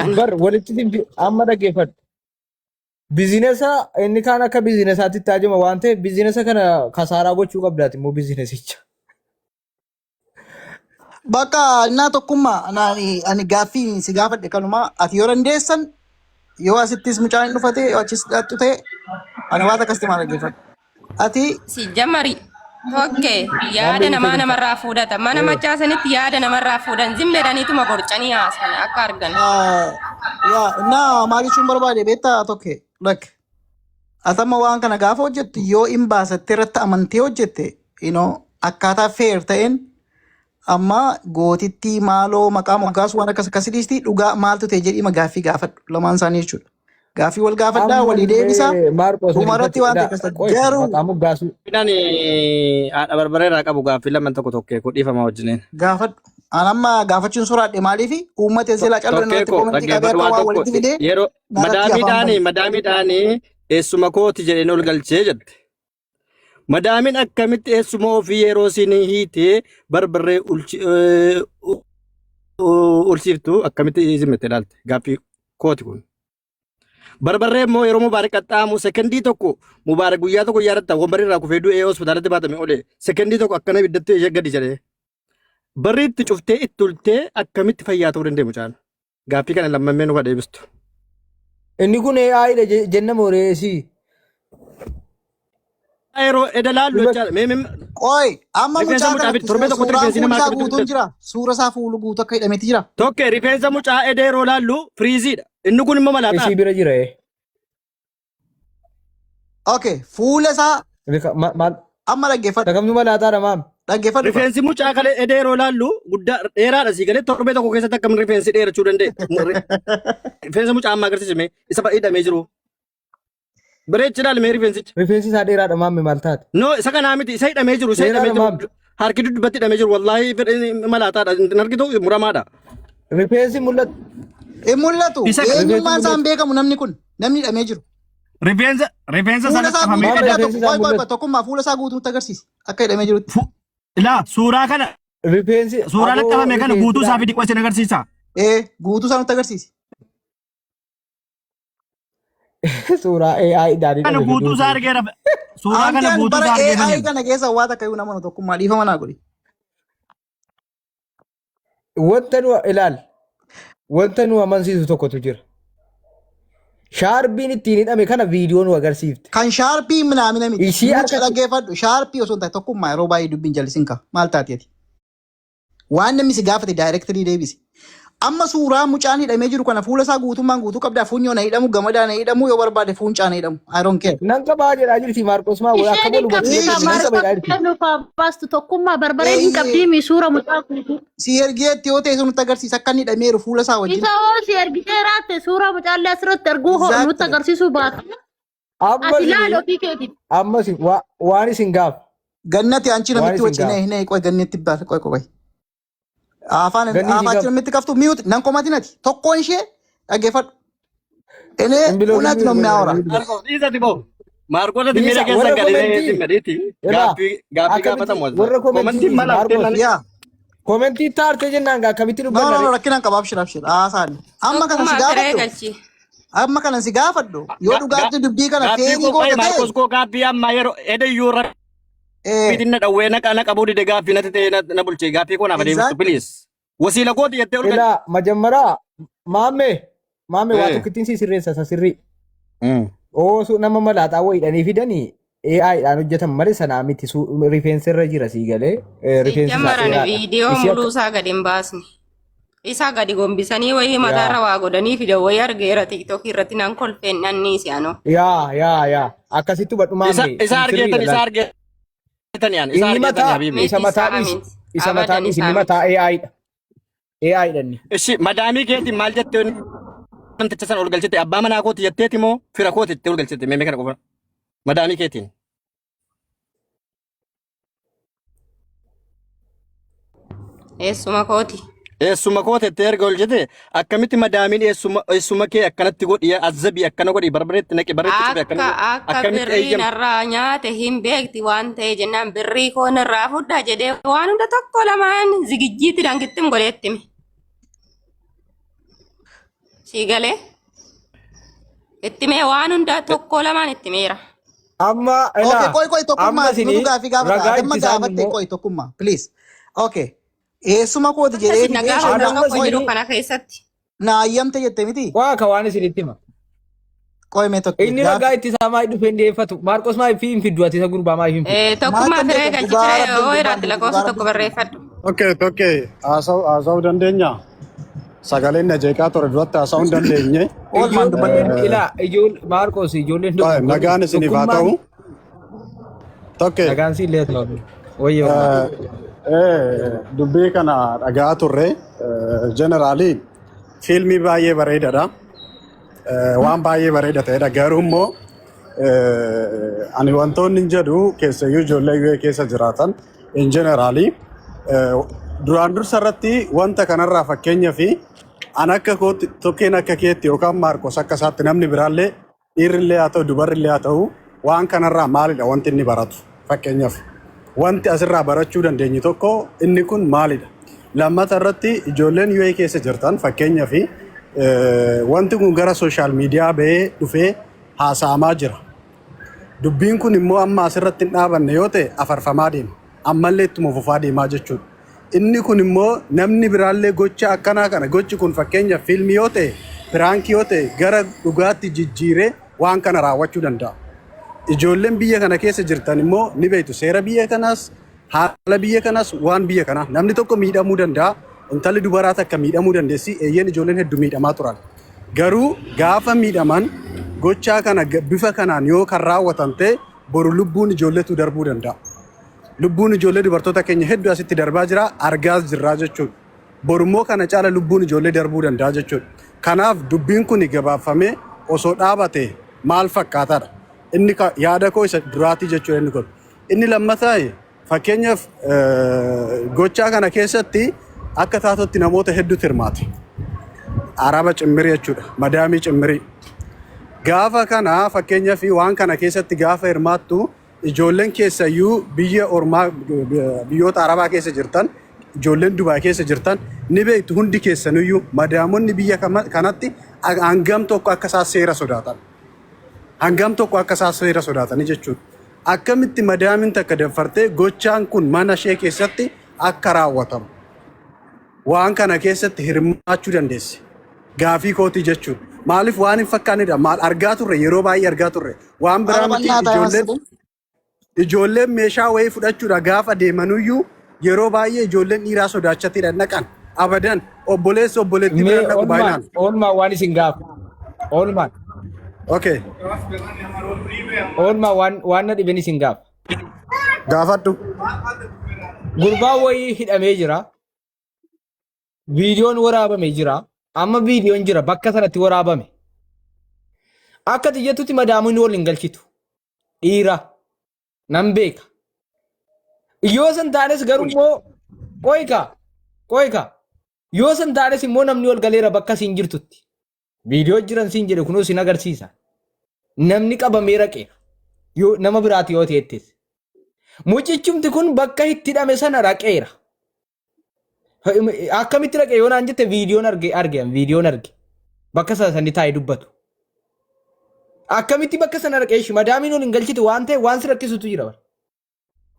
Ani. Bar walitti amma dhaggeeffadhu. Bizinesa inni kaan akka bizinesaatti itti ajama waan ta'eef bizinesa kana kasaaraa gochuu qabdaati immoo bizinesicha. Bakka innaa tokkummaa ani gaaffii si gaafadhe kanuma ati yoo dandeessan yoo asittis mucaan hin dhufate yoo achis dhaqxu ta'e ani waan akkasitti maal dhaggeeffadhu. Ati Si jamari. Tokke yaada Maamilli namaa keenya. namarraa fuudhata. Mana machaa sanitti yaada namarraa fuudhan. Zimmeedhaniituma borcanii haasan akka argan. Yaa innaa maal jechuun barbaade beektaa tokke lakk atamma waan kana gaafa hojjettu yoo hin baasatte irratti amantee hojjette you know, akkaataa fair ta'een amma gootittii maaloo maqaa moggaasu waan akkas akkasii dhiisti dhugaa maaltu ta'e jedhii gaaffii gaafadhu lamaan isaanii jechuudha. Gaaffii wal gaafadhaa walii deebisaa Ammallee Maarqos dhumarratti waan ta'e akkas ta'a. qoy Garuu maqaa moggaasuu. Midhaan haadha barbaree irraa qabu gaaffii lama tokko tokkee koo dhiifama wajjiniin. gaafadhu. An amma gaafachuun soraadhe maaliifi uummata silaa callee Tokkee irratti koo koomentii qabee dhaggeeffadhu akka waan waan tokko walitti fidee yeroo narratti afaan madaamiidhaani bane. madaamiidhaani eessuma kooti jedheen ol galchee jette. Madaamiin akkamitti eessuma ofii yeroo siin hiitee barbarree ulsiiftu akkamitti simette ilaalte gaaffii kooti kun. Barbarree immoo yeroo mubaarak qaxxaamu sekendii tokko mubaarak guyyaa tokko yaadatta wambarii irraa kufee du'ee hospitaalatti baatame oole sekendii tokko akkana ibiddatti ishee gadi jedhee. Barri itti cuftee itti ultee akkamitti fayyaa ta'uu danda'e mucaan? Gaaffii kana lammammee nuuf adeebistu. Inni kun AI dha jenna mooreesii. Yeroo eda laallu jechaadha. Mee mee Qoy amma Rifeensa mucaa mucaa kana bit- torbee tokkotti suuraan rifeensi fuula namaa isaa akkamitti guutuun guddata? jira. Suura isaa fuula guutuu akka hidhametti jira. Tokke rifeensa mucaa eda yeroo laallu firiiziidha. Inni kun immoo malaaxaadha. Ishii bira jira. Okay, fuula isaa Maal amma dhaggeeffadhu. takamtu malaaxaadha maam. Dhaggeeffadhu. Rifeensi mucaa kalee eda yeroo laallu guddaa dheeraadha sii galee torbee tokko keessatti akkamiin rifeensi dheerachuu danda'e. Rifeensa mucaa amma agarsiisame isa hidhamee jiru. Bareechi ilaali mee rifeensicha. Rifeensi isaa dheeraadha maamme maal taate? No isa kanaa miti isa hidhamee jiru isa Dheeraadha hidhamee maam. jiru. Harki duddubbatti hidhamee jiru wallaahi fedhe malaataadha hin argitu muramaadha. Rifeensi mul'atu. Hin mul'atu. Isa Eenyummaan isaa hin beekamu namni kun. Namni hidhamee jiru. Rifeensa rifeensa Fuula sana isaa qabamee guutuu Maame dhaggaa rifeensi tokko. isaa Qoy qoy qoy mul'atu. tokkummaa fuula isaa guutuutti agarsiisi. Akka hidhamee jirutti. Ilaa suuraa kana Rifeensi suuraa aboo laqqabame kana rifeensi guutuu isaa laa. fi dhiqoo isin agarsiisa. Ee guutuu isaa nutti agarsiisi. Suuraa AI dhaan Kana hidhame guutuu isaa fiduuti. argeera. Suuraa kana Anteen guutuu bara isaa AI argeera. kana keessa waa takka iyyuu nama tokkummaa dhiifama naa godhi. Wanta nu ilaal. Wanta nu amansiisu tokkotu jira. Shaarbiin ittiin hidhame kana viidiyoo nu agarsiifte. Kan shaarpii minaamina miti. Ishii Mucha harka dhaggeeffadhu shaarpii osoo hin taane tokkummaa yeroo baay'ee dubbiin jallisin ka maal taati ati. Waan namni si gaafate daayirektirii deebisi. Amma suuraa mucaan hidhamee jiru kana fuula isaa guutummaan guutuu qabdaa funyoo na hidhamu gamadaa na hidhamu yoo barbaade fuuncaa na hidhamu. I don't care. Nan qabaa jedhaa jirti Maarqos maa akka Isheen hin bolu qabdi gochuu kaa nan qaba jedhaa Maarqos jirti. kennuuf haa baastu tokkummaa barbareen hin qabdii mi suura mucaa guutuu. Si ergeetti yoo ta'e sun nutti agarsiisa akka inni hidhameeru fuula isaa wajjin. Isa hoo si ergitee raatte suura mucaallee asirratti arguu hoo nutti Exactly. agarsiisuu baatu. Ammas Ati laali ofii keetiif. ammas waan isin gaaf Gannati anchi waan namitti isin wacce gaaf nee nee qoy gannetti baase qoy qoy. Afaan ganni isii afaan achi gaaf namitti kaftu mute nan komatin ati tokkoon ishee dhaggeeffadhu. Enee hin bilookin unat mute no me ahora. godhe. Maarqos dhiisati boo. Maarqos ati miira Dhiisa keessa warra galee komentii simmadheeti. ilaa Gaaffii gaaffii akkamitti gaafatamu as warra komentii Komentiin dhiisi mala Maarqos haftee Yaa. komentii taarte jennaan gaa akkamitti No dubbanna no no ree rakkinaan qaba abshir abshir haasaani. Amma kana si Tokkummaa siree gaafadhu. galchi. Amma kana si gaafadhu. Yoo dhugaatti dubbii kana Gaaffii feerii koo qoy goota ta'e. Maarqos koo gaaffii ammaa yeroo edayyuu Eh, rabbiitiin na dhawwee na qabuu dide gaaffii natti ta'e na bulchee gaaffii koo naaf adeemsistu exactly. please. Wasiila kooti jettee ol galchi. Ilaa majammaraa maamme maamme waa Eh. tokkittiin si sirreessa isa sirrii. Oosuu nama malaaxaa wayiidhanii fidanii AI dhaan hojjetan malee sanaa miti rifeensa irra jira sii galee rifeensi isaa Jammaran dheeraadha. viidiyoo Isii muluu akka isaa gadi hin baasne. Isaa gadi gombisanii wayii yaa mataarra waa godhanii fidan wayii argeera tiktokii irratti nan kolfeen nanniisi anoo. yaa yaa yaa akkasitti hubadhu Isa maamme isa kun argeetan sirriidha isa laal. argeetan yaan isa Inni argeetan mataa habiibi. Miti isa mataa isaa dhiisi miti. isa mataa Abadan dhiisi isaa inni miti. mataa AI dha. AI dha inni. Ishi madaamii keetiin maal jettee namticha sana ol galchite abbaa manaa kooti jetteeti moo fira kooti jettee ol galchite meemee kana qofa madaamii keetiin. Eessuma kooti. Eessuma koo tettee erga ol jette akkamitti madaamiin eessuma eessuma kee akkanatti godhi azzabii akkana godhi barbareetti naqi barreetti cufe Akka akkana godhi akka akkamitti birrii eeyyam narraa nyaate hin beekti waan ta'e jennaan birrii koo narraa fudhaa jedhee waan hunda tokko lamaan zigijjiitti dangittim godheettimi. Sii galee itti mee waan hundaa tokko lamaan itti meera. Amma Okay, ilaa qoy qoy amma tokkummaa nutu isinii gaafii gaafata. ragaa Ati amma ittisaan gaafatte immoo qoy tokkummaa please. Okay. Eessuma kooti Wanta jedhee isin na fidee gaafatan isheen Ana amma tokko qoy jiru isinii kana keessatti. na ayyamte jette miti. waa ka waan isinitti hima. Qoy mee tokko Inni ragaa gaafii. ittisaa maal dhufee hin dhiyeeffatu. Maarqos maal fi hin fiddu ati isa gurbaa maal hin fiddu. Maal Tokkummaa kan firee beekan dhugaa galchitee rabbiin yoo gurbaan jiraate beeku dhugaa lakkoofsa tokko rabbiin. barreeffadhu. Okay, okay. Haasa'uu dandeenya. Sagaleen na jeeqaa ture duratti haasa'uu hin dandeenye. Oolmaan dubbadhu. Ijoolleen ilaa ijoollee Maarqos ijoolleen Taa'e, nagaan dogoggorri isiniif haa tokkummaan ta'u. Tokke, nagaan si illee ta'u. Wayyoo. dubbii kana dhagaa turre. Jeneraalii fiilmii baay'ee bareedaadha. Waan baay'ee bareeda ta'edha. Garuu immoo ani wantoonni hin jedhu keessayyuu ijoollee UA keessa jiraatan in generaalii duraan dursa irratti wanta kanarraa fakkeenya fi an akka kootti tokkeen akka keetti yookaan Maarkos akka isaatti namni biraallee dhiirrillee haa ta'u dubarrillee haa ta'u waan kanarraa maalidha wanti inni baratu fakkeenyaaf wanti asirraa barachuu dandeenyu tokko inni kun maalidha. Lammata irratti ijoolleen UA keessa jirtan fakkeenyaaf wanti kun gara social media bahee dhufee haasa'amaa jira. Dubbiin kun immoo amma asirratti hin dhaabanne yoo ta'e afarfamaa deema. Ammallee ittuma fufaa deemaa jechuudha. Inni kun immoo namni biraallee gocha akkanaa kana gochi kun fakkeenyaaf fiilmii yoo ta'e prank yoo ta'e gara dhugaatti jijjiiree waan kana raawwachuu danda'a. Ijoolleen biyya kana keessa jirtan immoo ni beektu seera biyya kanaas haala biyya kanaas waan biyya kanaa namni tokko miidhamuu danda'a. Intalli dubaraa takka miidhamuu dandeessi. Eeyyeen ijoolleen hedduu miidhamaa turan. Garuu gaafa miidhaman gochaa kana bifa kanaan yoo kan raawwatan ta'e boru lubbuun ijoolleetu darbuu danda'a. Lubbuun ijoollee dubartoota keenya hedduu asitti darbaa jira argaas jirraa jechuudha. Borummoo kana caala lubbuun ijoollee darbuu danda'a jechuudha. Kanaaf dubbiin kun gabaabfamee osoo dhaabate maal fakkaataadha? Inni yaada koo isa duraatii jechuudha inni kun. Inni lammataa fakkeenyaaf gochaa kana keessatti akka taatotti namoota hedduutu hirmaate. Araba cimmirii jechuudha. Madaamii cimmirii. Gaafa kana fakkeenyaaf waan kana keessatti gaafa hirmaattu ijoolleen keessayyuu biyya ormaa biyyoota arabaa keessa jirtan ijoolleen Dubaay keessa jirtan ni beektu hundi keessanuyyuu madaamonni biyya kanatti hangam tokko akka isaan seera sodaatan. Hangam tokko akka isaan seera sodaatanii jechuudha. Akkamitti madaamin takka danfartee gochaan kun mana ishee keessatti akka raawwatamu. Waan kana keessatti hirmaachuu dandeesse. Gaafii kootii jechuudha. Maaliif waan hin fakkaannedha. Maal argaa turre yeroo baay'ee argaa turre. Waan biraa miti Haala bal'aa ta'e ijoolleen maasii. ijoolleen meeshaa wayii fudhachuudha gaafa deemanuyyuu yeroo baay'ee ijoolleen dhiiraa sodaachatidha naqan. Abadan obboleessi obboleettii bira Mee dhaqu oolmaan baay'inaan. oolmaan waan isin gaafa. Oolmaan Okay. oolmaan waan na dhiben isin gaafa. Gaafadhu. Gurbaan wayii hidhamee jira. Viidiyoon waraabame jira. Amma viidiyoon jira bakka sanatti waraabame. Akka xiyyattutti madaamuun wal hin galchitu. Dhiira nan beeka. Yoo san taanes garuu immoo qoyka qoyka yoo san taanes immoo namni ol galeera bakka siin jirtutti. Viidiyoo jiran siin jedhe kunoo sin agarsiisa. Namni qabamee raqeera. Yoo nama biraati yoo ta'ettis. Mucichumti kun bakka itti hidhame sana raqeera. Akkamitti raqe yoo naan jette viidiyoon arge viidiyoon arge. Bakka sana sani taa'ee dubbatu. Akkamitti bakka sana raqee ishii madaamiin ol hin galchitu waan ta'e waan si rakkisutu jira.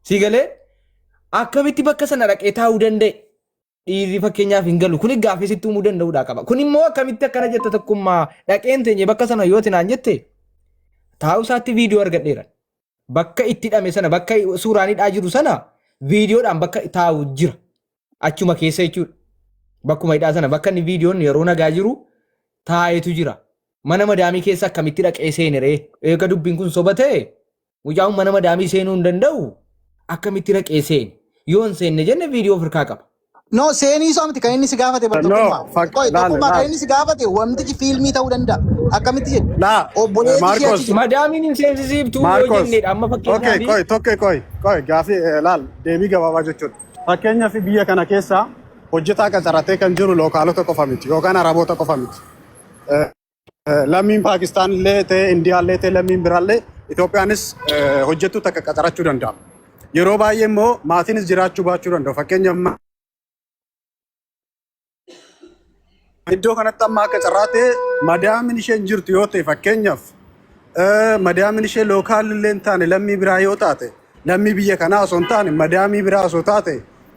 Si galee akkamitti bakka sana raqee taa'uu danda'e? Dhiirri fakkeenyaaf hin galu. Kuni gaaffii sitti uumuu danda'uudha qaba. Kun immoo akkamitti akkana jetta tokkummaa dhaqeen teenye bakka sana yoo naan jette taa'uu isaatti viidiyoo argadheera. Bakka itti hidhame sana bakka suuraan hidhaa jiru sana viidiyoodhaan bakka taa'u jira. Achuma keessa jechuudha. Bakkuma hidhaa sana bakka inni viidiyoon yeroo nagaa jiru taa'etu jira. Mana madaamii keessa akkamitti dhaqee seene ree? Eega dubbiin kun soba ta'e mucaan mana madaamii seenuu hin danda'u akkamitti dhaqee seene? Yoo hin seenne jenne viidiyoo ofirkaa qaba. No, seenii isaa miti kan inni si gaafate bar No, tokkummaa. fak Qoy laale tokkummaa kan laale. inni si gaafate wantichi fiilmii ta'uu danda'a. Akkamitti jedhe? Laa Obboleettii ishee achi Maarkos jira. Madaamiin hin seensisiiftuu yoo Maarkos. jennedha amma Okay, fakkeenyaaf qoy tokko qoy qoy gaafii laal deebii gabaabaa jechuudha. Fakkeenyaaf biyya kana keessa hojjetaa qacaratee kan jiru lookaalota qofa miti yookaan araboota qofa miti. Lammiin Paakistaan illee ta'e Indiyaa illee ta'e lammiin biraallee Itoophiyaanis hojjettuu takka qacarachuu danda'a. Yeroo baay'ee immoo maatiinis jiraachuu baachuu danda'u. Fakkeenyaaf iddoo kanatti amma akka carraa ta'e Madaamin isheen jirtu yoo ta'e, fakkeenyaaf madaamin ishee local illee hin taane, lammii biraa yoo taate, lammii biyya kanaa osoo hin taane madaamii biraa osoo taate,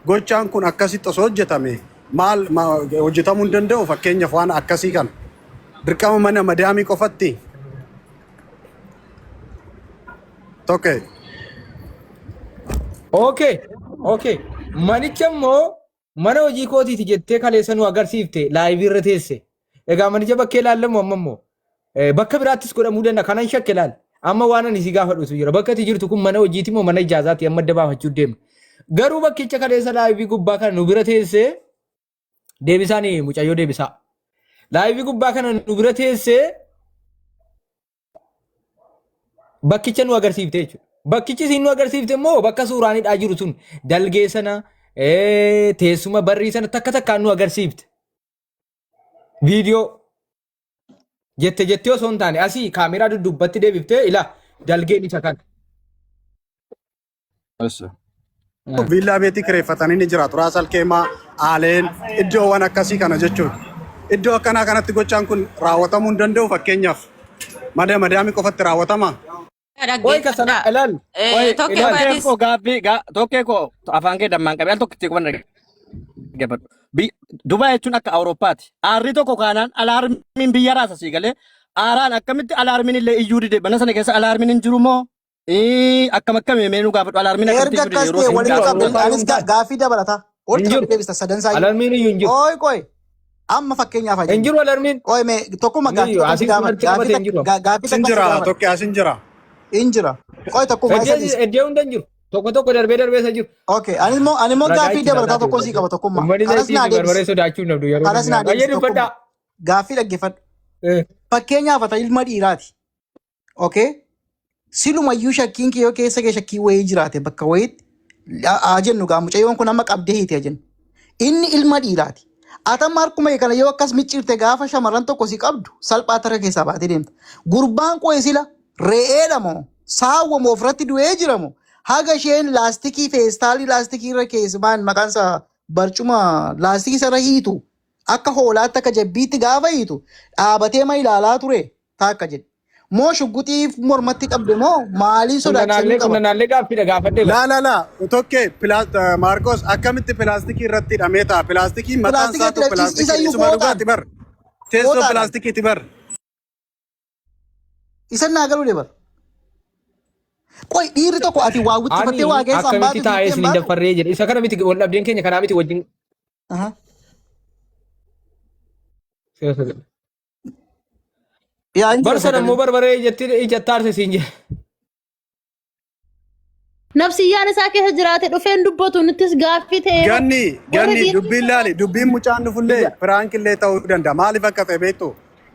gochaan kun akkasitti osoo hojjetame maal hojjetamuu hin danda'u? Fakkeenyaaf waan akkasii kana dirqama mana madaamii qofatti tokko. Okay. Manicha immoo mana hojii kootiiti jettee kaleessa nu agarsiifte live irra teesse. Egaa manicha bakkee ilaallamu amma immoo bakka biraattis godhamuu danda'a. Kanan shakke ilaal. Amma waan ani si gaafadhutu jira. Bakka ati jirtu kun mana hojiiti moo mana ijaazaati? Amma adda baafachuu deemna. Garuu bakkicha kaleessa live gubbaa kana nu bira teessee, deebisaan mucayyoo deebisaa. Live gubbaa kana nu bira teessee bakkicha nu agarsiifte jechuudha. Bakkichi isin nu agarsiifte immoo bakka suuraanidhaa jiru sun dalgee sana, teessuma barrii sana takka takkaan nu agarsiifte. Viidiyoo jette jettee osoo hin taane asii kaameraa duddubbatti deebiftee ila dalgeen isa kana. Viillaa beetii kireeffatanii ni jiraatu. Raas Alkeemaa, Aaleen, iddoowwan akkasii kana jechuudha. Iddoo akkanaa kanatti gochaan kun raawwatamuu hin danda'u? Fakkeenyaaf mana madaamii qofatti raawwatama. Qoy ka sana ilaal. Qoy Tokko ilaal. Tokkee koo gaaffii tokkee koo afaan kee dammaan qabee al tokkitti qofa dhaggeeffadhu. Dubaay jechuun akka Awurooppaati. Aarri tokko kaanaan alaarmiin biyya raasa sii galee, aaraan akkamitti alaarmiin illee iyyuu dide? Mana sana keessa alaarmiin hin jiru moo? Akkam akkamii mee nu gaafadhu, alaarmiin akkamitti Erga iyyuu dide akkas yeroo ta'e isin walitti gaafa qabdan Awurooppaa anis yoom taate? gaaffii dabalataa. Hin Walitti jiru. qabdee deebista sadan isaa. Alarmiin iyyuu hin jiru. Qoy qoy. Amma fakkeenyaaf haa Hin jennu. jiru alarmiin. Qoy mee tokkuma Inni gaaffii iyyuu takka si asiin gaafadha. kun harki Gaaffii qabate hin jiru. takka gaaffii Asin takka si jira gaafadha. tokko, asin jira. Hin jira. Qoy tokkuma isa Iddoo dhiisa. iddoo hunda hin jiru. Tokko tokko darbee darbee isa jiru. Okay. Ani immoo Ragaa gaaffii itti dabalataa laataati. tokko sii qaba tokkummaa. Uummanni Kanas zayitii naa fi barbaree deebisi. sodaachuu hin dhabdu yeroo Kanas naa hundumaa. Baay'ee deebisi tokkummaa. dubbadhaa. Gaaffii dhaggeeffadhu. Fakkeenyaaf ati ilma dhiiraati. Okay? Silumayyuu shakkiin kee yoo keessa kee shakkii wayii jiraate bakka wayiitti haa jennu gaa, mucayyoon kun amma qabdee hiite haa jennu. Inni ilma dhiiraati. Ati amma harkuma kee kana yoo akkas micciirte, gaafa shamarran tokko si qabdu salphaatti harka keessaa baatee deemta. Gurbaan qo'e sila re'eedha moo saawwa moo ofirratti du'ee jira moo, haga isheen laastikii feestaalii laastikii irra keessa maan maqaan isaa barcuma laastikii irra hiitu, akka hoolaatti akka jabbiitti gaafa hiitu dhaabatee ma ilaalaa ture taakka jedhe. Moo shugguxii mormatti qabde moo maaliin sodaachisanii Kunnanaallee qaba? Kunnanaallee gaaffiidha gaafadhee bara. Laa laa laa, tokkee Maarkos, akkamitti pilaastikii irratti hidhamee ta'a? Pilaastikiin mataan Pilaastikii isaatu irratti pilaastikii isayyuu isuma fooxaan. dhugaati bar. Teessoo Fooxaadhaan. pilaastikiiti bar. Isan naa galuu deebar. Qoy, dhiirri tokko ati waa Ani wixxifattee waa keessaan akkamitti baatu taa'ee fiittee isin hin baatu. daffarree jedhe. Isa kana miti wal dhabdeen keenya, kanaa miti wajjin. Yaa hin jira Bar sana immoo sagaleen. barbaree ijatti ijatti aarse siin jedhe. Nafsiyyaan isaa keessa jiraate dhufeen dubbatu nuttis gaaffii ta'ee Ganni warri ganni dhiirri dubbiin laali, dubbiin mucaan dhufullee prank illee ta'uu danda'a. Maaliif akka ta'e beektu?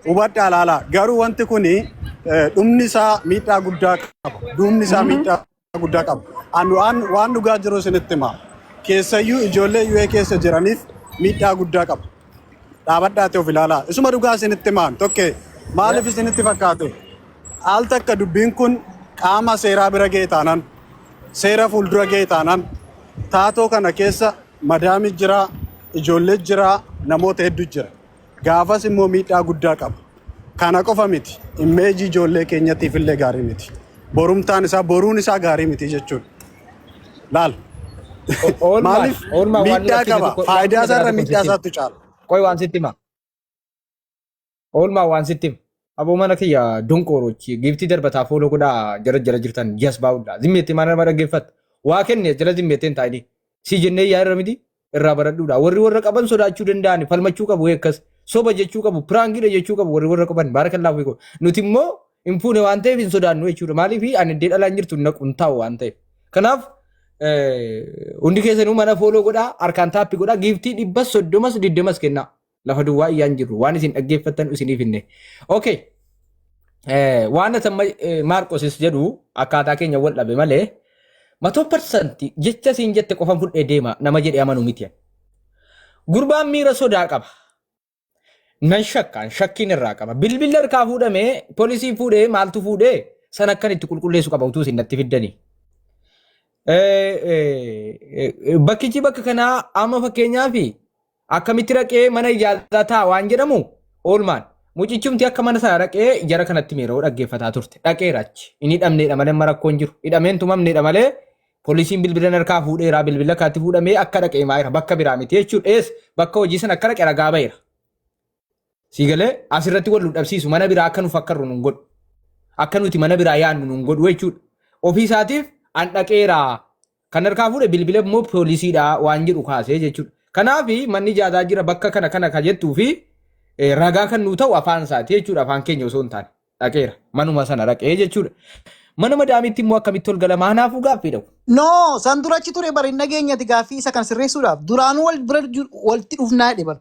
Hubadhaa laala. Garuu wanti kuni dhumni isaa miidhaa guddaa qaba. Dhumni isaa miidhaa guddaa qaba. Ani waan dhugaa jiru isinitti hima. Keessayyuu ijoollee UA keessa jiraniif miidhaa guddaa qaba. Dhaabadhaati of ilaalaa. Isuma dhugaa isinitti himaan. Tokke, maaliif isinitti fakkaate? Al takka dubbiin kun qaama seeraa bira ga'e taanaan, seera fuuldura ga'e taanaan, taatoo kana keessa madaami jira, ijoollee jira, namoota hedduu jira. Gaafas immoo miidhaa guddaa qaba. Kana qofa miti. Image ijoollee keenyatiif illee gaarii miti. Borumtaan isaa, boruun isaa gaarii miti jechuudha. Laal. Oolmaan Maaliif oolmaan waan nu miidhaa rakkise qaba? tokko Faayidaa waan isaarra tokko miidhaa sitti hima. isaatu caala. Qoy, waan sitti hima. Oolmaa waan sitti hima. Aboo mana kiyya donqoorochi giiftii darbataa fooloo godhaa, jara jala jirtan jas baa'udha. Zimmeetti maal nama dhaggeeffatta? Waa kenne jala zimmeettee hin taa'ini. Si jennee yaa irra miti irraa baradhuudha. Warri warra qaban sodaachuu danda'an falmachuu qabu, akkas soba jechuu qabu, prankiidha jechuu qabu warri warra qaban, baarakallaahu fiikum. Nuti immoo hin fuune waan ta'eef hin sodaannu jechuudha. Maaliif ani iddee dhalaan jirtu hin naqu hin taa'u waan ta'eef. Kanaaf hundi keessanuu mana follow godhaa, harkaan tap godhaa, giiftii 130s 20s kennaa. Lafa duwwaa iyyaan jirru waan isin dhaggeeffattan isiniif hinne. Okay. Waan ati amma Maarqosis jedhu akkaataa keenya wal dhabe malee 100% jecha siin jette qofan fudhee deema nama jedhee amanu miti. Gurbaan miira sodaa qaba. Nan shakkaan shakkiin irraa qaba. Bilbilli harkaa fuudhamee poolisiin fuudhee maaltu fuudhee san akkan itti qulqulleessu qaba utuu isin natti fiddanii. Bakkichi bakka kanaa amma fakkeenyaaf akkamitti raqee mana ijaazaa ta'a waan jedhamu oolmaan. Mucichumti akka mana sana dhaqee jara kanatti meeroo dhaggeeffataa turte. Dhaqeera achi. Inni hidhamneedha malee amma rakkoon jiru. Hidhameen tumamneedha malee poolisiin bilbila harkaa fuudheera. Bilbila kaatti fuudhamee akka dhaqee maayira bakka biraa miti jechuudha. Ees bakka hojii sana akka dhaqe ragaa baheera. Sii galee asirratti wal nu dhabsiisu mana biraa akka nu fakkarru nun godhu. Akka nuti mana biraa yaadnu nun godhu jechuudha. Ofii isaatiif an dhaqeera. Kan harkaa fuudhe bilbila immoo poolisiidha waan jedhu kaasee jechuudha. Kanaaf manni ijaazaa jira bakka kana kana kan jettuu fi ragaa kan nuu ta'u afaan isaati jechuudha. Afaan keenya osoo hin taane dhaqeera. Manuma sana dhaqee jechuudha. Mana madaamitti immoo akkamitti ol gala maanaafuu gaaffii dhabu. No, san dura achi ture bara hin dhageenyati gaaffii isa kan sirreessuudhaaf. Duraanuu wal bira walitti dhufnaa jedhe bara.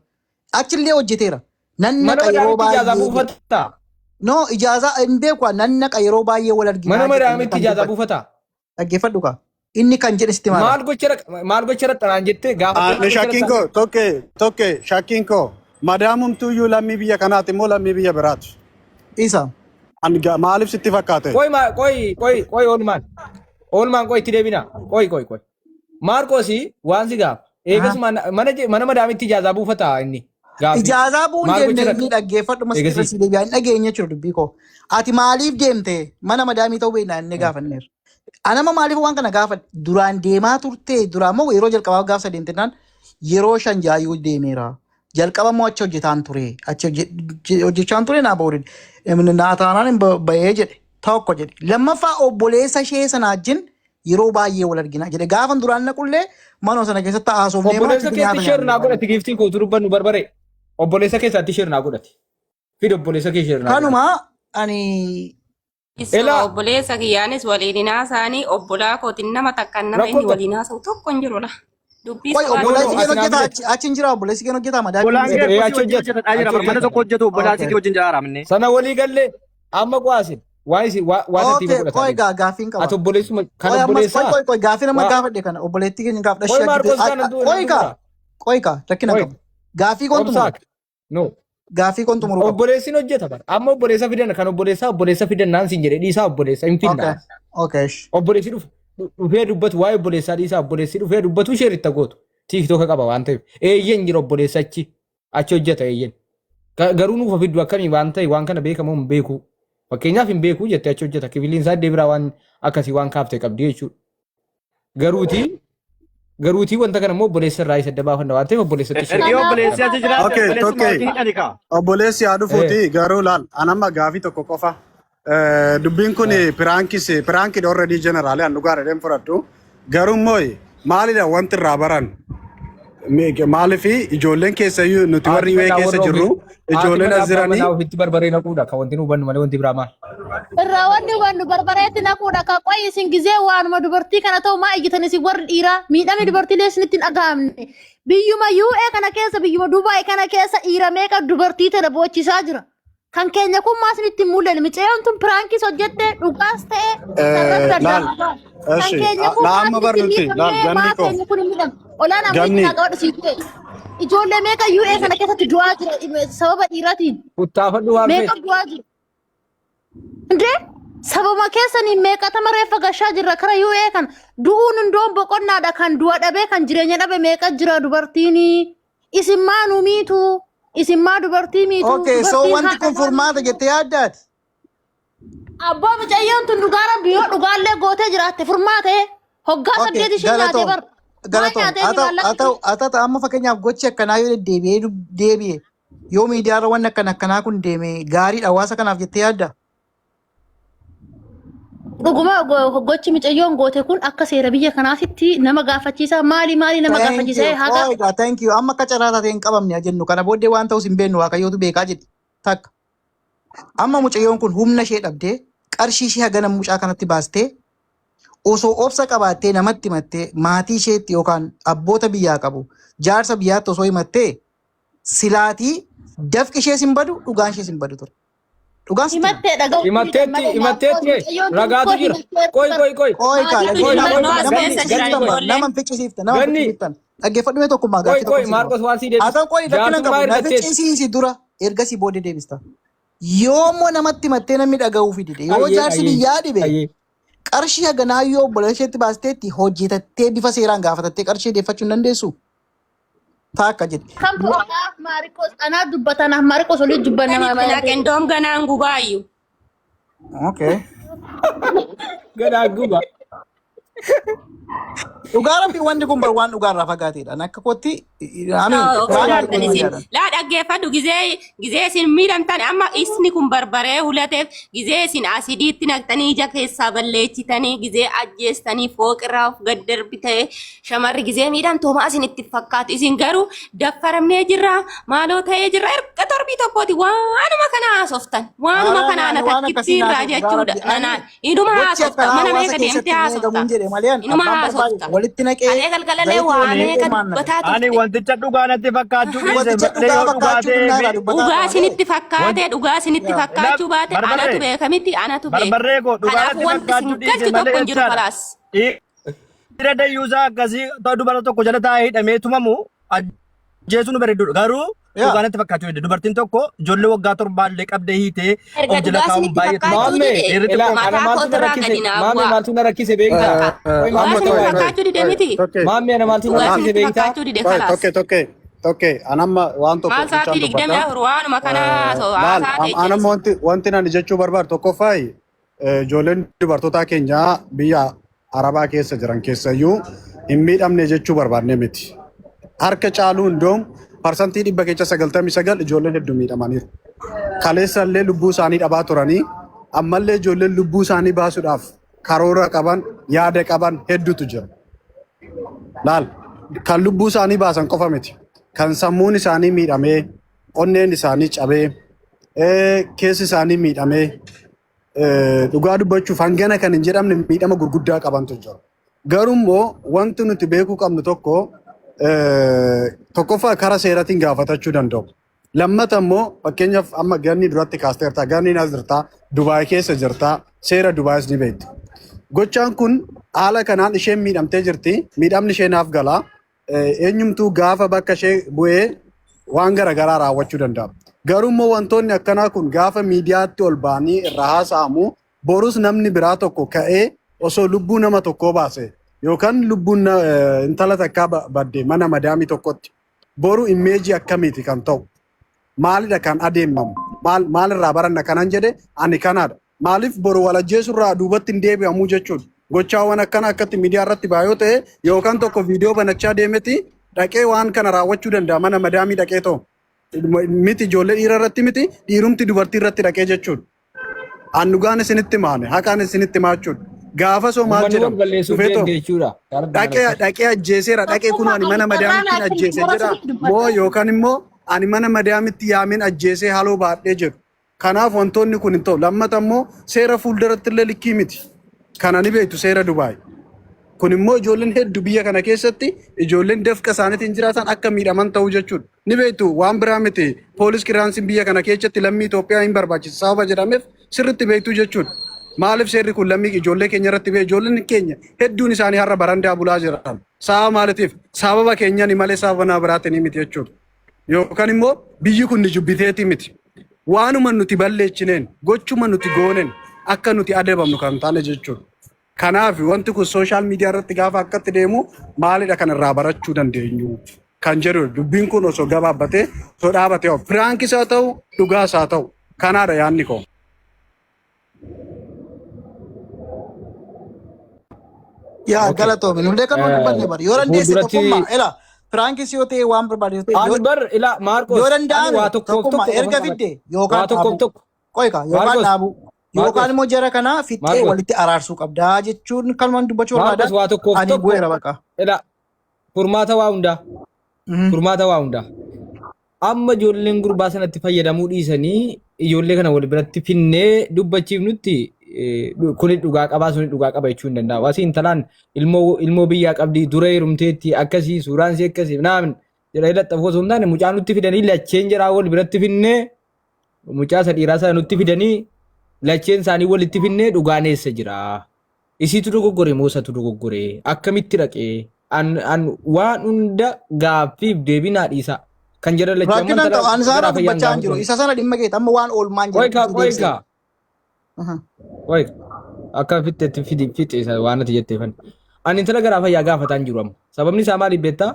Achillee hojjeteera. Nan Mana naqa yeroo madaamitti ijaazaa baay'ee jedhe. buufataa? No, ijaazaa hin beeku nan naqa yeroo baay'ee wal arginaa Mana jedhe inni madaamitti kan ijaazaa dubbate. buufataa? Dhaggeeffadhu kaa. Inni kan jedhe sitti maala. Maal gocha raxxanaan jettee gaafa Ani maal gocha shakkiin raxxanaan? koo tokke tokke shakkiin koo madaamumtuyyuu lammii biyya kanaati immoo lammii biyya biraati. Isa. Ani maaliif sitti fakkaate? Qoy qoy qoy qoy oolmaan oolmaan qoy itti deebina qoy qoy qoy. Maarqoosi waan si gaafa. Eegas mana madaamitti ijaazaa buufataa inni gaaffii. Ijaazaa bu'uun Maal deemte gocha inni dhaggeeffadhu mas irra eegasii. si deebi'a. Hin dhageenye jechuudha dubbii koo. Ati maaliif deemte mana madaamii ta'uu beeknaa inni gaafanneera. Anama maaliif waan kana gaafadhe duraan deemaa turte duraan moo yeroo jalqabaa gaafsa deemte naan yeroo shan jaayyuu deemeera. Jalqaba immoo achi hojjetaan ture. Achi hojjechaan ture naa ba'uu dide. Naa taanaan hin bahee jedhe. Tokko jedhe. Lammaffaa obboleessa ishee sana wajjin yeroo baay'ee wal argina jedhe. Gaafan duraan naqullee manuma sana keessatti haasofnee moo Obboleessa achitti keetti nyaata sheer naa nyaanne. godhati giiftiin kootu dubbannu barbare. Obboleessa keessaatti sheer naa godhati. Fid obboleessa kee sheer naa godhati. Kanuma ani Isuma Elaa obboleessa kiyyaanis waliin hin haasa'anii obbolaa kootiin nama takkaan nama rakkoo inni tokko. waliin haasa'u tokko hin jiru la. Dubbii Qoy sobaa No no obboleessi keen ati naa hojjeta fide. achi hin jira obboleessi keen hojjeta madaamii Obbolaan keessa. kee Ee kosii achi wajjin hojjeta hojjeta achi jira mana hojjeta. tokko hojjetu obbolaa Okay. sitii wajjin jiraara Sana walii gallee amma qo'aasin waan isin waan ati Okay, godhataa qoy deemu. gaa gaaffiin qaba. Ati obboleessuma kan Qoy ammas qoy obboleessaa qoy qoy gaaffii nama waa gaafadhe kana obboleettii keenya gaaf qoy dhashee Maarqos kana qoy kaa dura. qoy kaa rakkina Qoy qabu. Gaaffii koon xumuru. obsaak no Gaaffii koon xumuru qaba. obboleessin hojjeta bara amma obboleessa fidan kan obboleessaa obboleessa fidan naan siin jedhe dhiisaa obboleessa hin Okay. finnaa. Okay. ish. Obboleessi dhufee dubbatu waa'ee obboleessaa dhiisaa obboleessi dhufee dubbatu ishee itti gootu. TikTok qaba waan ta'eef eeyyen jira obboleessa achi achi hojjeta eeyyen. Garuu nuuf fiddu akkamii waan ta'e waan kana beekamoo hin beeku. Fakkeenyaaf hin beeku jettee achi hojjeta kifiliin isaa iddoo biraa waan akkasii waan kaaftee qabdi jechuudha. Garuutii garuutii wanta kana immoo obboleessa irraa isa adda baafanna waan ta'eef obboleessatti ishee. Ergi Kanaafuu obboleessi achi jiraate Okay, obboleessuma tokke. wajjin hidhani kaa. Obboleessi haa dhufuuti garuu laal anamma gaafii tokko qofa. Dubbiin kun piraankis piraankii already general an dhugaa dhadheen fudhadhu. Garuu immoo maalidha wanti irraa baran? Maaliif ijoolleen keessayyuu nuti warri Haati UA manaa keessa warra jirru ofitti haati ijoolleen manaa as abbaa jiranii manaa ofitti barbaree naquudha kan wanti nu hubannu malee wanti biraa maal. Irraa wanni hubannu barbareetti naquudha ka qoy isin gizee waanuma dubartii kana ta'u maa ijjitan isin warri dhiiraa miidhamni dubartiilee isinitti hin dhaga'amne. Biyyuma UA kana keessa biyyuma Dubaay kana keessa dhiira meeqa dubartii tana boochisaa jira. Kan keenya kun maa isinitti hin mul'anne micayyoon tun piraankis hojjette dhugaas ta'e sarratti laal addaan ba'a. Kan eshi keenya kun laa maa amma isinitti barnuti laal miidhamne ganni maa koo keenya kun hin miidhamne. Olaan ammoo ganni itti naa qabadhu siif ta'e. Ijoollee meeqa UA kana keessatti du'aa jira sababa dhiiraatiin. Futtaafadhu waan Meeqa feete. du'aa jira. Indee sababa keessanii meeqatama reeffa gashaa jirra kara UA kan du'uun hundoon boqonnaadha kan du'a dhabe kan jireenya dhabe meeqa jira dubartiin isin maa nu miitu isin maa dubartii miitu Okay, so dubartiin wanti haadha kun maa furmaata miitu. jettee yaaddaati. Abbaa mucayyoon tun dhugaa rabbi yoo dhugaallee gootee jiraatte furmaate hoggaa Okay, saddeet ishii nyaatee galatoom. bar maa Galatoom. nyaatee Haa ni ta'u, haa maallaqni ta'u, haa ta'u amma fakkeenyaaf gochi akkanaa yoo deddeebi'ee deebi'e yoo miidiyaarra wanni akkana akkanaa kun deeme gaariidha hawaasa kanaaf jettee yaadda? Dhuguma gochi mucayyoon goote kun akka seera biyya kanaatitti nama gaafachiisa maali maali nama Thank gaafachiisa you. haga Qoy thank you. Amma akka carraa taatee hin qabamne haa jennu. Kana booddee waan ta'us hin beeknu Waaqayyootu beekaa jedhi. Takka. Amma mucayyoon kun humna ishee dhabdee qarshii ishee hagana mucaa kanatti baastee osoo obsa qabaattee namatti himattee maatii isheetti yookaan abboota biyyaa qabu jaarsa biyyaatti osoo himattee silaatii dafqi ishees hin badu dhugaan ishees hin badu ture. Dhugaan sitti hima. Himattee dhaga'uu Himatteetti malee himatteetti mucayyoon tun ragaatu koo jira. himatteetti Qoy bar qoy qoy. Qoy kaa maatiitu Qoy dhaggeeffadhu qoy Himannoo as nama ganni keessa ganni jiran qoy. ficcisiiftan ijoolleen. nama ficcisiiftan nama Ganni ficcisiiftan dhaggeeffadhu mee tokkummaa qoy gaaffii qoy tokko siif qaba. Maarqos waan sii Haa deebisu. ta'u qoy rakkina hin Jaarsummaa qabu na ergatteetti. ficcisiisi dura ergasii booddee deebista. Yoommoo namatti himattee namni dhaga'uu fidide yoo Ayyee jaarsi ayyee biyyaa dhibe ayyee. qarshii haganaa yoo obboleessa isheetti baasteetti hojjetattee bifa seeraan gaafatattee qarshii deeffachuu hin dandeessu. Taakka jetti. Kamtu anaaf maariqos anaa dubbata anaaf maariqos olii dubbanna Kan itti naqe indoom ganaan gubaayyu. Okay. Ganaa guba. Dhugaa rabbi wanti kun bar waan dhugaarraa fagaateedha. Akka kootti amiin waan Sodaattan isin. Laa dhaggeeffadhu gizee gizee isin miidhamtan amma isni kun barbaree hulateef gizee isin asidiitti naqxanii ija keessaa balleechitanii gizee ajjeestanii fooqirraa of gad darbitee shamarri gizee miidhamtu homaa isin itti fakkaatu isin garuu daffaramnee jirra maaloo ta'ee jirra erga torbii tokkooti waanuma kana haasoftan waanuma Ara kana ani ana waan takkitti akkasii irraa naasoo dhugaa jechuudha rabbi ani nanaan inuma gochi haasofta akkanaa mana hawaasa meeqa deemtee keessatti hin haasofta eegamuun jedhe malee ani inuma abbaan barbaade haasofta walitti naqee kalee galgalalee zayitii waa waliin naqee meeqa maal naqe. dubbataa Ani turte. wanticha dhugaa natti fakkaachuu dhiise Wanticha malee dhugaa yoo dhugaa fakkaachuu ta'ee dhinnaa fi irraa dubbataa Dhugaa tura malee. isinitti fakkaate wanti dhugaa isinitti Yaa. fakkaachuu baate anatu barbarree beeka miti anatu beeka. barbarree koo dhugaa Kanaafuu natti wanti isin fakkaachuu dhiise galchu malee tokko hin jiru jechaadha. kalaas. Dhiira dayyuusaa akkasii ta'u dubara tokko jala taa'ee hidhamee tumamu ajjeesuun bareedduudha. Garuu Yaa. dhugaa natti fakkaachuu dide. Dubartiin tokko ijoollee waggaa torbaallee qabdee hiitee Erga of jala dhugaa kaa'uun isinitti baay'ee fakkaachuu Maamme dide dhiirri ilaa xiqqoo ana mataa maaltu na kootirraa rakkise gadi naa maamme bu'aa. maaltu na rakkise beektaa? Bakka Qoy dhugaa maamme Amma isinitti qoy qoy qoy fakkaachuu dide qoy miti. tokkee maamme ana maaltu na Dhugaa maal rakkise isinitti beektaa? fakkaachuu dide qoy kalaas. tokkee tokkee tokkee anamma waan tokko Maal bichaan sa'aatii dubbadha. 24 waanuma kana Laal haasaa ta'e anamma jedhis. wanti wanti ani jechuu barbaadu tokkoffaayi ijoolleen dubartootaa keenyaa biyya Arabaa keessa jiran keessayyuu hin miidhamne jechuu barbaadne miti. Harka caaluu hundoom 99% ijoolleen hedduu miidhamaniiru. Kaleessa illee lubbuu isaanii dhabaa turanii ammallee ijoolleen lubbuu isaanii baasuudhaaf karoora qaban yaada qaban hedduutu jira. Laal kan lubbuu isaanii baasan qofa miti. Kan sammuun isaanii miidhamee, onneen isaanii cabee, keessi isaanii miidhamee, dhugaa dubbachuuf hangana kan hin jedhamne miidhama gurguddaa qabantu jiru. Garuu immoo wanti nuti beekuu qabnu tokko tokkoffaa karaa seeratiin gaafatachuu danda'u. Lammata immoo fakkeenyaaf amma ganni duratti kaasteerta, ganni as jirta, Dubaay keessa jirta, seera Dubaayis ni beekti. Gochaan kun haala kanaan isheen miidhamtee jirti, miidhamni ishee naaf gala. Eenyumtuu gaafa bakka ishee bu'ee waan garaagaraa raawwachuu danda'a. Garuu immoo wantoonni akkanaa kun gaafa miidiyaatti ol ba'anii irra haasa'amu borus namni biraa tokko ka'ee osoo lubbuu nama tokkoo baase yookaan lubbuun intala takkaa badde mana madaamii tokkotti boru immeejii akkamiiti kan ta'u? Maalidha kan adeemamu? Maal maalirraa baranna kanan jedhe ani kanaadha. Maaliif boru wal ajjeesurraa duubatti hin deebi'amuu jechuudha. Gochaawwan akkana akkatti miidiyaa irratti baay'oo ta'e yookaan tokko viidiyoo banachaa deemeti dhaqee waan kana raawwachuu danda'a mana madaamii dhaqee ta'u. Miti ijoollee dhiira irratti miti dhiirumti dubartii irratti dhaqee jechuudha. An dhugaan isinitti maane haqaan isinitti maachuudha. Gaafa soo maal Uummanni wal jedhamu balleessuuf dhufee deemte ta'u jechuudha. dhaqee dhaqee ajjeeseera dhaqee kun Tokkummaa ani mana ani carraa madaamittiin naa kenni ajjeese warra jedha sirriitti moo dubbadha. yookaan immoo ani mana madaamitti yaameen ajjeesee haloo baadhee jedhu. Kanaaf wantoonni kun hin ta'u. Lammata immoo seera fuulduratti illee likkii miti. Kana ni beektu seera Dubaay. Kun immoo ijoolleen hedduu biyya kana keessatti ijoolleen dafqa isaaniitiin jiraatan akka miidhaman ta'uu jechuudha. Ni beektu waan biraa miti. Poolis kiraansiin biyya kana keessatti lammii Itoophiyaa hin barbaachisa sababa jedhameef sirriitti beektu jechuudha. Maaliif seerri kun lammii ijoollee keenya irratti ba'e ijoolleen keenya hedduun isaanii har'a barandaa bulaa jiran. Sababa maaliitiif? Sababa keenyani malee sababa nama biraatiin miti jechuudha. Yookaan immoo biyyi kun ni jubbiteeti miti. Waanuma nuti balleechineen gochuma nuti gooneen akka nuti adabamnu kan taane jechuudha. Kanaaf wanti kun sooshaal miidiyaa irratti gaafa akkatti deemu maalidha kan irraa barachuu dandeenyu kan jedhu dubbiin kun osoo gabaabbatee osoo dhaabatee of piraankis haa ta'u dhugaas haa ta'u kanaadha yaadni koo. Yaa Okay. galatoomi nullee kan nuti dubbanne bari yoo dandeesse Fuulduratti tokkummaa ela piraankis yoo ta'e waan barbaade yoo ta'e ani yoo bar ila yoo Maarqos ani danda'ame waa tokkoof tokkummaa tokko erga qofan qabadha. fidde Waa yookaan tokkoof dhaabuu tokko. qoyka yookaan Maarqos dhaabuu yookaan Maarqos immoo jara kanaa fixxee Maarqos walitti araarsuu qabdaa jechuun kanumaan dubbachuu Maarqos barbaadan waa tokkoof ani tokko bu'eera baqa. ila furmaata waa hundaa furmaata waa hundaa. Amma ijoolleen gurbaa sanatti fayyadamuu dhiisanii ijoollee kana wal biratti finnee dubbachiifnutti kuni dhugaa qabaa suni dhugaa qaba jechuu hin danda'amu. Asii intalaan ilmoo ilmoo biyyaa qabdi dura heerumteetti akkasii suuraan isii akkasii naamin jedhanii laxxafu osoo hin taane mucaa nutti fidanii lacheen jaraa wal biratti finnee mucaa isa dhiiraa sana nutti fidanii lacheen isaanii walitti finnee dhugaan eessa jira? Isiitu dogoggore moo isatu dogoggore? Akkamitti dhaqee? An an waan hunda gaaffiif deebii naa dhiisaa. Kan jedhan lachuu amma Rakkinaan intala ta'u ani sana garaa fayyaan dubbachaa hin jiru. gaafatan. Isa sana dhimma keeti amma waan oolmaan Qoy jedhu kaa si qoy deebisee. kaa qoy akka fixxetti fidi fixxe isa waan ati jetteefan. Ani intala garaa fayyaa gaafataa hin jiru amma. Sababni isaa maaliif beektaa?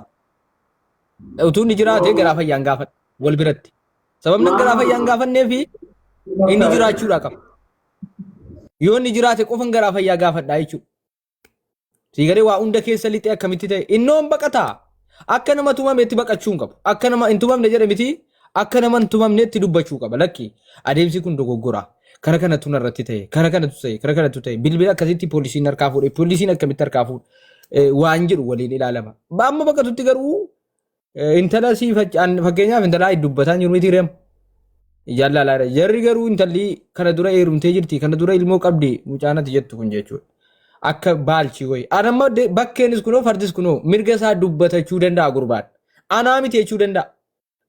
Utuu inni jiraate garaa fayyaan gaafadha wal biratti. Sababni garaa fayyaan gaafannee fi inni jiraachuudhaa qaba. Yoo inni jiraate qofan garaa fayyaa gaafadhaa jechuudha. Siigalee waa hunda keessa lixee akkamitti ta'e innoon baqataa akka nama tumametti baqachuu hin qabu. Akka nama hin tumamne jedhe miti akka nama hin tumamnetti dubbachuu qaba. Lakki adeemsi kun dogoggora. Kana kanatu narratti ta'e kana kanatu ta'e kana kanatu ta'e bilbila akkasitti poolisiin harkaa fuudhe poolisiin akkamitti harkaa fuudhe waan jedhu waliin ilaalama. Amma baqatutti garuu intala sii fakkeenyaaf intala dubbataa jiru miti reema. Ijaan laalaadha. Jarri garuu intalli kana dura heerumtee jirti kana dura ilmoo qabdi mucaan ati jettu kun jechuudha. Akka baalchii wayi. Ana amma bakkeenis kunoo fardis kunoo mirga isaa dubbatachuu danda'a gurbaan. Anaa miti jechuu danda'a.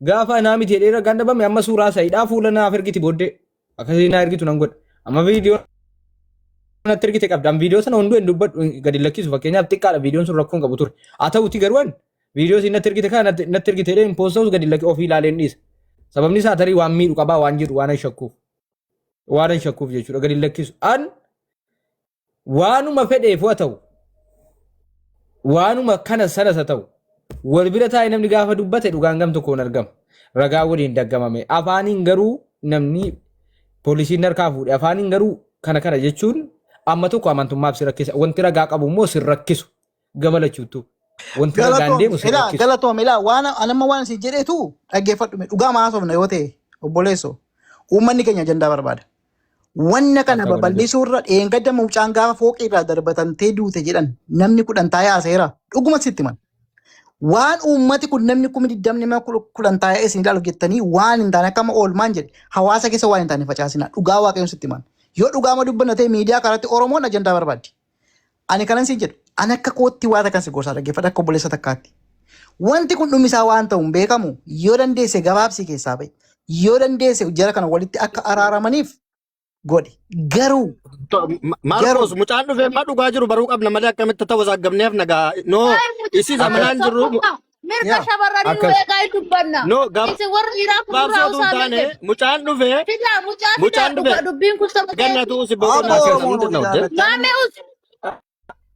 Gaafa anaa miti jedhee ragaan dhabame amma suuraa isaa hidhaa fuula naaf ergiti booddee. Akkasii naa ergitu nan godha. Amma viidiyoo natti ergite qabda. An viidiyoo sana hunduu hin dubbadhu gadi lakkisu fakkeenyaaf xiqqaadha viidiyoon sun rakkoo hin qabu ture. Haa ta'uti garuu an viidiyoo isin natti ergite kana natti ergite jedhee hin poosta'us gadi lakki ofii ilaalee hin dhiisa. Sababni isaa tarii waan miidhu qabaa waan jedhu waan an shakkuuf. Waan an shakkuuf jechuudha gadi lakkisu. An waanuma fedheef haa ta'u waanuma kana sanas haa ta'u wal bira taa'ee namni gaafa dubbate dhugaan gam tokkoon argama. Ragaa waliin daggamame. Afaaniin garuu namni poolisiin harkaa fuudhe afaaniin garuu kana kana jechuun amma tokko amantummaaf si rakkisa. Wanti ragaa qabu immoo si rakkisu. Gama lachuuttuu. Wanti ragaan Galatoom, deemu si ilaa rakkisu. galatoom, ilaa waan anamma waan si jedheetu dhaggeeffadhu mee. Dhugaa maasofna yoo ta'e obboleesso uummanni keenya ajandaa barbaada. Wanna kana Akka godha jiru. babal'isuu irra dheengadda mucaan gaafa fooqii irraa darbatamtee duute jedhan namni 10 taa'ee haasayeera. Dhuguma sitti himan. Waan uummati kun namni 20,000 nama 10 taa'ee isin ilaaluuf jettanii waan hin taane akkama oolmaan jedhe hawaasa keessa waan hin taane facaasina. Dhugaa waaqayyoon sitti himan. Yoo dhugaama dubbanna ta'e miidiyaa kanatti Oromoon ajandaa barbaaddi. Ani kanan siin jedhu ani akka kootti waan akkan si gorsaa dhaggeeffadha akka obboleessa takkaatti. Wanti kun dhumisaa waan ta'u hin beekamu yoo dandeesse gabaabsii keessaa ba'i. Yoo dandeesse jara kana walitti akka araaramaniif godhi. Garuu garuu Maarkos mucaan dhufee amma dhugaa jiru baruu qabna malee akkamitti ta'u saaggamneef nagaa. No isii Akkas zamanaan jirru Tokkummaa mirga yaa shamarranii nu akkas eegaa hin dubbanna. no Isin warri dhiiraa kun gabaabsoo nurraa utuu hin usaa taane mirga. mucaan dhufee Fidaa mucaa fidaa mucaan dhufee dhuga dubbiin kun saba keeti. gannatu si abbo boqonnaa keessa Oromoon nuti hojii na hojje. jaalachaa Maamee us.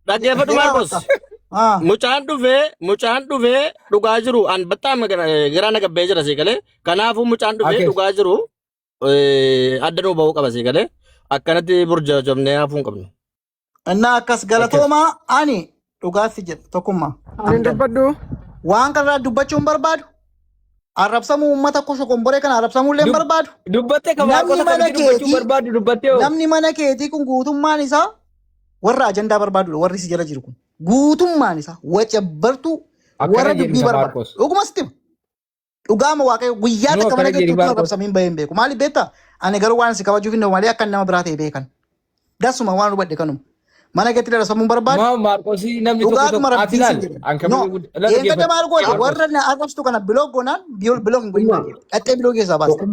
Dhaggeeffadhu Yaa Maarkos. bakka. Ah. Mucaan dhufee dhugaa jiru an baxxaam garaa na gabbee jira sii galee. Kanaafuu mucaan dhufee akkas dhugaa jiru adda nuu bahuu qaba sii galee. Akkanatti burjaajamnee hafuu hin qabnu. Innaa akkas akkas. galatoomaa ani dhugaatti jedha tokkummaa. Ani hin Amdan. dubbadhu. Waan kanarraa dubbachuu hin barbaadu. Arrabsamuu uummata kosho komboree kana arrabsamuu illee hin barbaadu. Dubbatte ka Namni Maarkos mana akkamitti dubbachuu keetii barbaaddu dubbatte hoo? namni mana keetii kun guutummaan isaa warra ajandaa barbaadudha warri si jala jiru kun. Guutummaan isaa waca bartuu Akkana warra jedhi dubbii ka barbaadu. Maarkos. Dhuguma sitti hima. Dhugaama waaqayyo guyyaa Nuu takka mana akkana jedhi keetti utuu Maarkos. arrabsamiin bahee hin beeku. Maaliif beektaa? Ani garuu waan si kabajuuf hin ta'u malee akka nama biraa ta'e beekan. Dasuma waan hubadhe kanuma. Mana keetti arrabsamuu hin barbaadu. Maa Maarkosii namni tokko Dhugaadhuma tokko ati rabbiin laal sin jedhe. an No, kabajuu guddaa la eengadda dhaggeeffadhu. maal goote Maarkos. warra na arrabsitu kana biloog goonaan biloog hin godhin naan jedhe. Dhattee biloog keessaa baaste.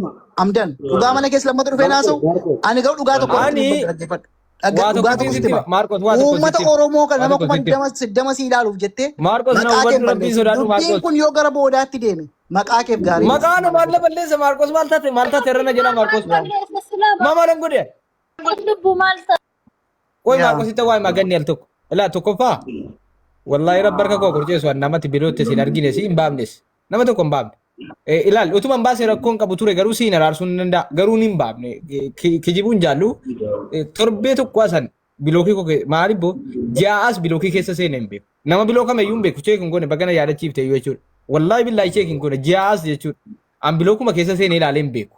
Amdan dhugaa mana keessa lammata dhufee naasa'u ani garuu dhugaa tokko irratti Ani dubbadha dhaggeeffadhu. waa Dhugaa tokko tokko sitti sitti hima hima. Maarkos waa tokko Uummata sitti hima. Oromoo kana Waa nama tokko kuma sitti hima. 20 si ilaaluuf jettee Maarkos na maqaa kee hin hubadhu rabbii balleessin. sodaadhu Dubbiin Maarkos. kun yoo gara boodaatti deeme maqaa keef gaarii miti. Maqaa nama maal balleessa Maarkos maal taate maal taate irra na jedha Maal Maarkos. balleessa silaa Maa maalan godhe? Maarkos lubbuu maal ta'a? Qoy Yaa. Maarkos itti waa maganni al tokko. Ilaa tokkoffaa wallaahi rabbi harka koo qurceessu an namatti birootti siin argine si hin baafnes. Nama tokko hin baafne. Ilaal utuma hin baase rakkoon qabu ture garuu siin araarsuu hin danda'a. Garuu hin baafne. Kijibuun jaallu torbee tokko asan bilookii koo maaliif boo ja'as bilookii keessa seene hin beeku. Nama biloo kamiyyuu hin beeku cheek hin goone bagana yaadachiifte iyyuu jechuudha. Wallaahi billaahi cheek hin goone ja'as jechuudha. An bilookuma keessa seene ilaalee hin beeku.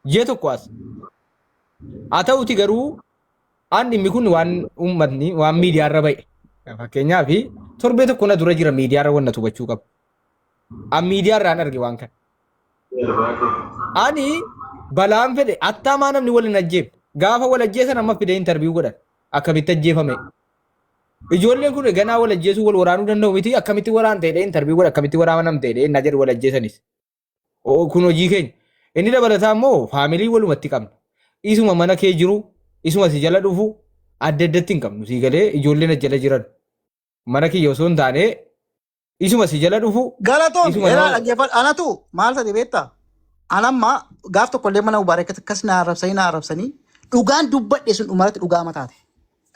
Ji'a tokko as. Haa ta'uti garuu an dhimmi kun waan uummatni waan miidiyaarra ba'e. Fakkeenyaaf torbee tokko na dura jira miidiyaarra wanna hubachuu qabu. An miidiyaarraan arge waan kana. Ani balaan fedhe attaamaa namni wal hin ajjeefne. Gaafa wal ajjeesan amma fidee intarviiyuu godhan. Akkamitti ajjeefame. Ijoolleen kun ganaa wal ajjeesuu wal waraanuu danda'u miti akkamitti waraan ta'e intarviiyuu godha akkamitti waraanam ta'e na jedhu wal ajjeesanis. Kun hojii keenya. Inni dabalataa immoo faamilii walumatti qabna. Isuma mana kee jiru, isuma si jala dhufu adda addatti hin qabnu. Sii galee ijoolleen as jala jiran. Mana kiyya osoo hin taane isuma si jala dhufu, Galatoom isuma eraa nama dhaggeeffadhu. Anatu maal ta'e beektaa? Anamma gaaf tokko illee mana Mubaarak akkas na arrabsanii na arrabsanii dhugaan dubbadhe sun dhumarratti dhugaa mataate.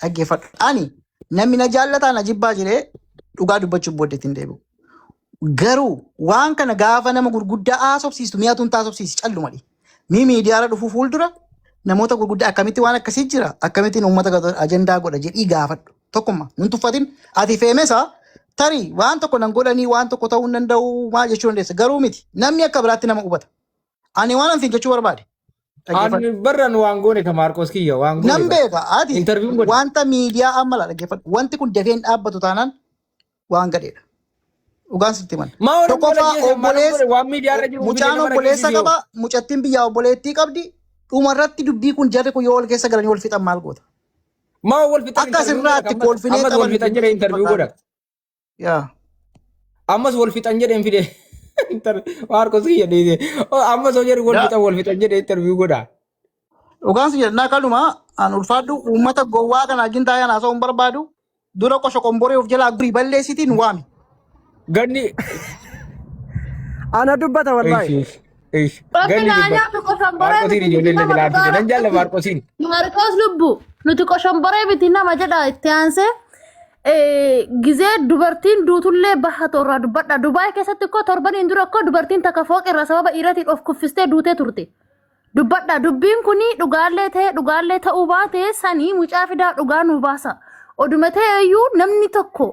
Dhaggeeffadhu. Ani namni na jaallataa na jibbaa jiree dhugaa dubbachuuf booddee ittiin deebi'u. Garuu waan kana gaafa nama gurguddaa haasofsiistu mi'a tun taasofsiisi calluma dhi. Mi miidiyaarra dhufuu fuuldura namoota gurguddaa akkamitti waan akkasii jira, akkamittiin uummata ajandaa godha jedhii gaafadhu. Tokkummaa nun tuffatin. Ati feemesa tarii waan tokko nan godhanii, waan tokko ta'uu hin danda'u maal jechuu dandeessa, garuu miti, namni akka biraatti nama hubata. Ani waan anfiin jechuu barbaade. Dhaggeeffadhu. Ani barran waan goone ka Maarqos kiyya waan goone Nan bara. beeka ati Interview'n godhe. Wanta miidiyaa amma laa dhaggeeffadhu. Wanti kun dafee hin dhaabbatu taanaan waan gadheedha. Dhugaan sitti himan. Maa waliin Tokkoffaa godhe maal obboleessa godhe waan miidiyaa irra jiru fide mucaan nama obboleessa dhageessisee. qaba, mucattiin biyyaa obboleettii qabdi. Dhumarratti dubbii kun jarri kun yoo wal keessa galanii wal fixan maal goota? Maa wal fixan Akka interview godha asirraatti ammas kolfinee ammas wal taphannu fixan jedhee interview godha. Yaa. Ammas wal fixan jedheen fide. Maarqos kiyya dhiise. Ammas hoo jedhu wal Yaa. fixan wal fixan jedhee interview godha. Dhugaan si jedha kanuma an ulfaadhu uummata gowwaa kana wajjin taa'ee haasa'uu hin barbaadu. Dura qosho qomboree of jalaa gurii balleessitiin waami. Ganni Ana dubbata wallaahi. Ish ish Bakki ganni naa dubbata. nyaatu qoshomboree Maarqosiin miti ijoollee nama jalaa dhugaa fide. Nan jaalla rakkatu. Maarqosiin. Maarqos lubbu nuti qoshomboree miti nama jedha itti aansee gizee dubartiin duutullee baha torraa dubbadha. Dubaay keessatti koo torbaniin dura koo dubartiin takka fooq irraa sababa dhiiratiin of kuffistee duutee turte. Dubbadha, dubbiin kuni dhugaallee ta'e dhugaallee ta'uu baate sanii mucaa fidaa dhugaa nuu baasa. Oduma ta'e iyyuu namni tokko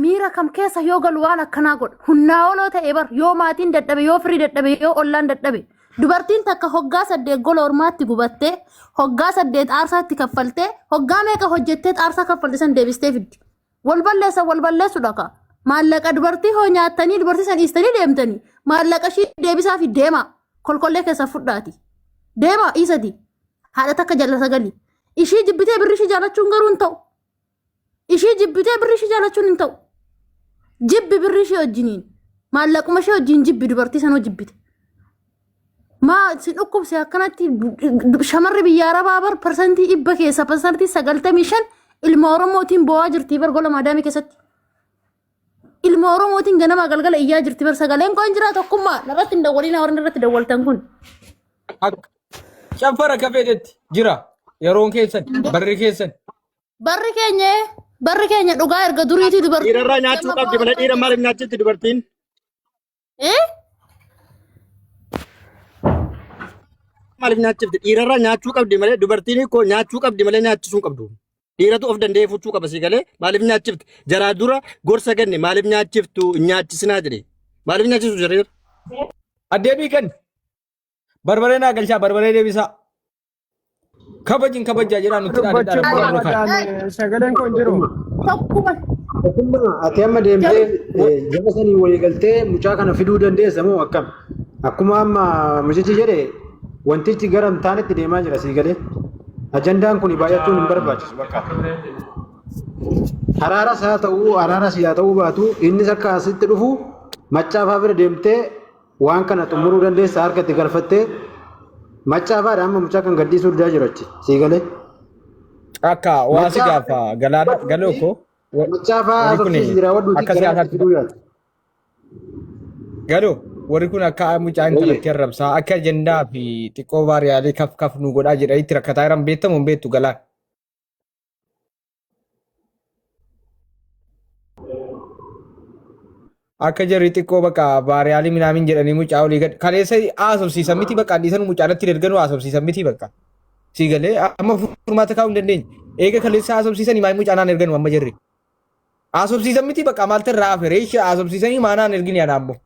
miira kam keessa yoo galu waan akkanaa godha. Humnaa oloo ta'e bar yoo maatiin dadhabe, yoo firii dadhabe, yoo ollaan dadhabe. Dubartiin takka hoggaa 8 gola ormaatti gubattee, hoggaa 8 aarsaatti kaffaltee, hoggaa meeqa hojjettee aarsaa kaffalte san deebistee fiddi. Wal balleessa, wal balleessuudha ka. Maallaqa dubartii hoo nyaattanii dubartii san dhiistanii deemtanii maallaqa ishii deebisaa fi deema. Kolkollee keessa fudhaati. Deema dhiisati. Haadha takka jala sagali. Ishii jibbitee birri ishii jaalachuun garuu hin ta'u. Ishii jibbitee birri ishii jaalachuun hin ta'u. Jibbi birri ishii wajjiniin. Maallaquma ishee wajjin jibbi dubartii sanoo jibbite. Maa si dhukkubse akkanatti? Shamarri biyya Arabaa bar 100% keessa 95% ilma Oromootiin bo'aa jirti bar gola maadaamii keessatti. Ilma Oromootiin ganama galgala iyyaa jirti bar. Sagaleen koo hin jira tokkummaa narratti hin dawwaliin, warri irratti dawwaltan kun. Akka caffara kafeetetti jira yeroon keessan barri keessan. Barri keenya dhugaa erga duriitii dubartii. Dhiirarraa nyaachuu qabdi malee dhiira maaliif nyaachitti dubartiin? Eh? Maaliif nyaachifti? Dhiirarraa nyaachuu qabdi malee dubartiin koo nyaachuu qabdi malee nyaachisuu hin qabdu. Dhiiratu of danda'ee fuchuu qaba si galee maaliif nyaachifti? Jaraa dura gorsa kenne, maaliif nyaachiftu, hin nyaachisinaa jedhe. Maaliif nyaachisu jarri? Addeebii kenni. Barbaree naa galchaa, barbaree deebisaa. Kabajin kabajaa jedhaa nutti Dubbachuu dhaadadhaa. barbaadaan sagaleen kun jiru. Tokkuma. Tokkummaa ati amma deemtee jara sanii walii galtee mucaa kana fiduu dandeessa moo akkam? Akkuma amma mucichi jedhe wantichi gara hin taanetti deemaa jira sii galee. Ajandaan kun baay'achuun hin barbaachisu bakka. Araaras haa ta'uu araaras haa ta'uu baatu, innis akka asitti dhufu maccaafaa bira deemtee waan kana xumuruu dandeessa, harka itti galfattee maccaafaadha amma mucaa kan gadhiisuu didaa jiru achi sii galee. Akka waa si gaafa galaana galoo koo. Macaafaa Warri kun haasofsiisi jira wadduuti akka gara siyaasaatti fiduu yaadu. Galoo, warri kun akka mucaa intalatti arrabsaa akka ajandaa fi xiqqoo baariyaalee kaf kaf nu godhaa jedhanii itti rakkataa jiran beektamu hin beektu galaan. Akka jarri xiqqoo bakka baariyaalii minaamin jedhanii mucaa olii gad kaleessa haasofsiisan miti, bakka dhiisan mucaa irratti erganuu haasofsiisan miti, bakka. Sii galee amma furmaata kaa'uu hin dandeenye. Eega kaleessa haasofsiisanii maal mucaa naan erganu amma jarri. Haasofsiisan miti, bakka maaltu irraa hafe reesha haasofsiisanii maanaan ergini anaa ammoo.